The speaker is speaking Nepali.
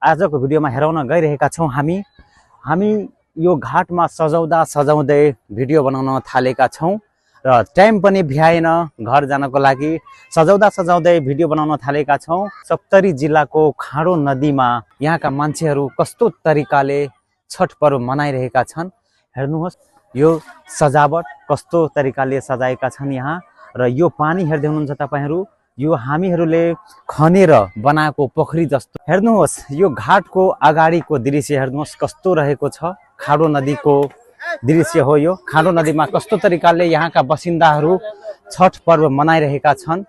आजको भिडियोमा हेराउन गइरहेका छौं हामी यो घाटमा सजाउँदै भिडियो बनाउन थालेका छौं र टाइम पनि भ्याएन घर जानको लागि सजाउँदै भिडियो बनाउन थालेका छौं। सप्तरी जिल्लाको खाडो नदीमा यहाँका मान्छेहरू कस्तो तरिकाले छठ पर्व मनाइरहेका छन् हेर्नुहोस्। यो सजावट कस्तो तरिकाले सजाएका छन् यहाँ र यो पानी हेर्दै हुनुहुन्छ तपाईहरु, यो हामीहरूले खनेर बनाएको पोखरी जस्तो। हेर्नुहोस् यो घाटको अगाडिको दृश्य हेर्नुहोस् कस्तो रहेको छ। खाडो नदीको दृश्य हो यो। खाडो नदीमा कस्तो तरिकाले यहाँका बासिन्दाहरू छठ पर्व मनाइरहेका छन्।